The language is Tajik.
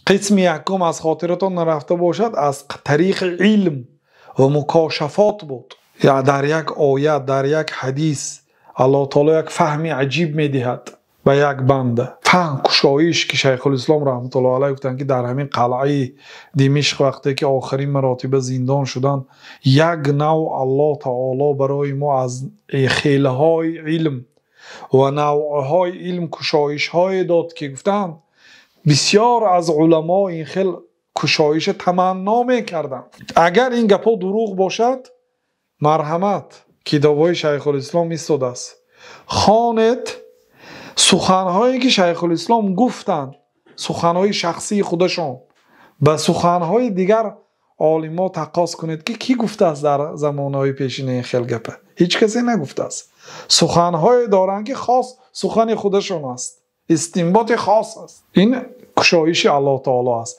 Қисми якум аз хотиратон нарафта бошад, аз тариқи илм ва мукошафот буд. Я дар як оят, дар як ҳадис Аллоҳ таоло як фаҳми аҷиб медиҳад ба як банда. Фаҳм, кушоиш, ки Шайхулислом раҳматуллоҳи алайҳ гуфтанд, ки дар ҳамин қалъаи Димишқ вақте ки охирин маротиба зиндон шуданд, як нав Аллоҳ таоло барои мо аз хелҳои илм ва навъҳои илм кушоишҳое дод, ки гуфтанд бисёр аз уламо ин хел кушоиша таманно мекарданд. Агар ин гапҳо дурӯғ бошад, марҳамат, китобҳои Шайхулислом истодааст. Хонед суханҳое ки Шайхулислом гуфтанд, суханҳои шахсии худашон, ба суханҳои дигар олимҳо тақос кунед, ки кӣ гуфтааст дар замонҳои пешина ин хел гапа? Ҳеҷ касе нагуфтааст. Суханҳое доранд, ки хос сухани худашон аст, истинботи хос аст. Ин кушоиши Аллоҳ таоло аст.